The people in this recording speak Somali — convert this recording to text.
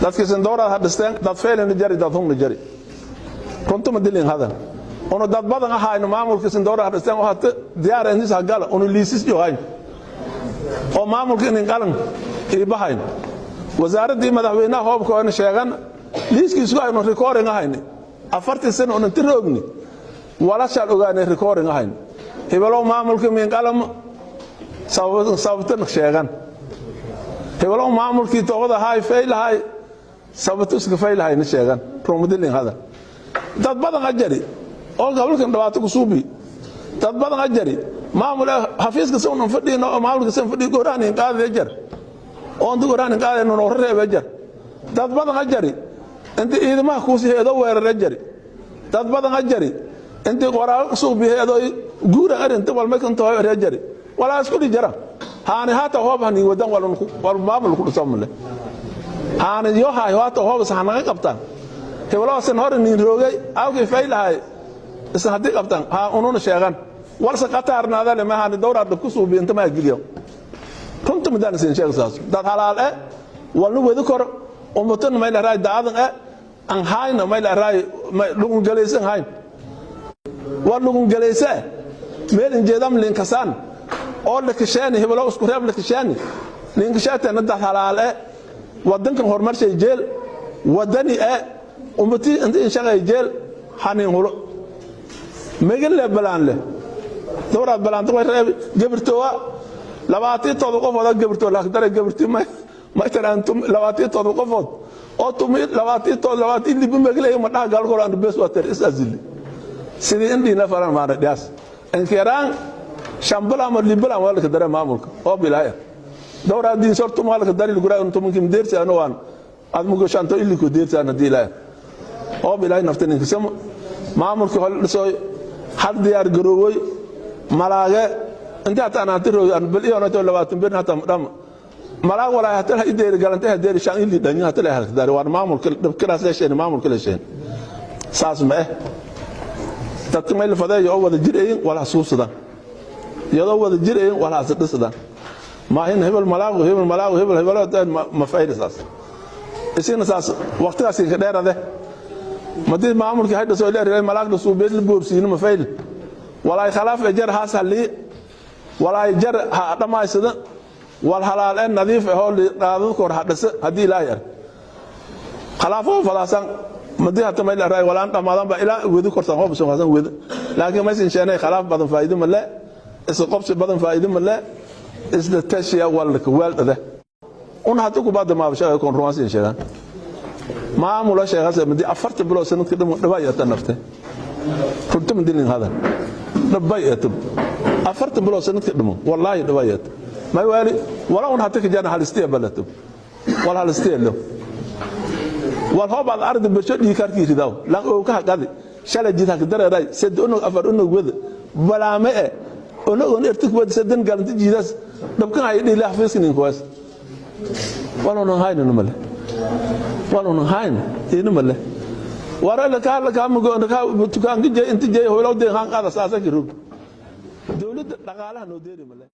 Dadkiisin dowraad ha dhisteen, dad feelina jari, dad hungna jari. Runtuma dilin hadan unu dad badan ahayno maamulkiisin dowraad ha dhisteen oo hata diyaar intis ha gala unu liisis johayn oo maamulka inin qalan iibahayn. Wasaaraddii madaxweynaha hoobka oona sheegan liiskiisku hayno, recording ahayni 40 sano unan tiro ogni walashaal ogaanay, recording ahayn. Hibelow maamulka min qalam sababtan sheegan, hibelow maamulkii toobada ahaay faylahay sababto iska faylahayna sheegan. Rumadilin hadan dad badan ajari oo gobolkan dhibaato ku suubi, dad badan ajari maamul xafiiska si unan fadhiino oo maamulka san fadhiyo gooraanin qaadi ajar oo inta gooraanin qaadi noo reeb ajar. Dad badan ajari inta ciidamaha kuusi heedo weerar ajari. Dad badan ajari intii qoraal suubi heedo guura arinta walma kan tahay ajari walaa isku dhijara. Haani hata hoob hani wadan wal maamul ku dhisamle haani yo hay hata hoob saxanaga qabtaan hebeloosan hor nin roogay awkii faylahay isan haddii qabtaan ha ununa sheegan walse qataarnaadale mahaani dowraad dhib ku suubi inta maa geliyo. Runta madaan isin sheeg saas dad halaal eh walna wadi koro ummatan may la raay daadan eh an hayna may la raay may lugun galaysan hayn war lugun galaysa meel injeedam linkasaan oo la kashaani hebelo isku reeb la kashaani linkashaatana dad halaal eh wadankan horumarshay jeel wadani eh ummati inta in shaqay jeel hanin hulo megale balaan leh dowraad balaanta way reebi gabartoowa 27 qofood gabartoo laakdare gabartii may taraan 27 qofood oo tumi 27 20 libi megale ma dhaha galkoro an bes water is azili sidii indhiina faran maana dhiyaas inkiraan shambala ama libala waa la dare maamulka oo bilaaya dowraad diin sortu maalka dari guraa tumankim deersi ano waan ad mugo shanto iliko deersi ana diilaya oo bilaay naftan inkasamo maamulka hol dhisoy har diyaar garooway malaage inta hata aan hati roog aan bal iyo nato 20 bir hata dham malaag walaa hata la ideeri galanta hadeeri shan ili dhanyo hata la halka dari waan maamulka dhibkiraas leesheen maamulka leesheen saas ma eh. Dadka meel fadeeyo oo wada jirayin wala xasuusadaan iyadoo wada jirayin wala xasuusadaan maahin hebel malaago hebel malaago hebel hebel ma fayda saas isina saas waqtigaas ka dheerade madii maamulkii hadda soo leeyahay malaag suubeed la boobsiin ma fayl walaay khalaaf jar haas halii walaay jar ha dhamaysada wal halaal ee nadiif ah oo qaadad kor ha dhisa hadii ilaahay ar khalaafo falaasan madii hata may leeyahay walaan dhamaadan ba ilaa wadi kortan hoob soo hasan wadi laakiin ma sin sheenay khalaaf badan faa'iido ma le is qobsi badan faa'iido ma le isla tashiya wal weeldada un hada ku baada ma sheegay kon ruwaansi sheegan maamula sheegaas madi 40 bilood sanadka dhamo dhibay ta naftay runta madilin hadan dhibay etub 40 bilood sanadka dhamo wallahi dhibay et may wali wala un hata ka jana halistiya balatub wal halistiya lo wal hoob ad ardi bersho dhiikarkii ridaw lan oo ka haqadi shalay jid hak dareeray sed unug afar unug wada balaame e unug on ertik wada sedan galanti jiidas dhabkan ay dhili xafiiskin kuwaas walunan hayno male walunan hayno ina male wara la ka la ka mugo ka tukaanka jey inta jey howlo deeqan qaada saasa ki rug dawladda dhaqaalaha noo deeri male.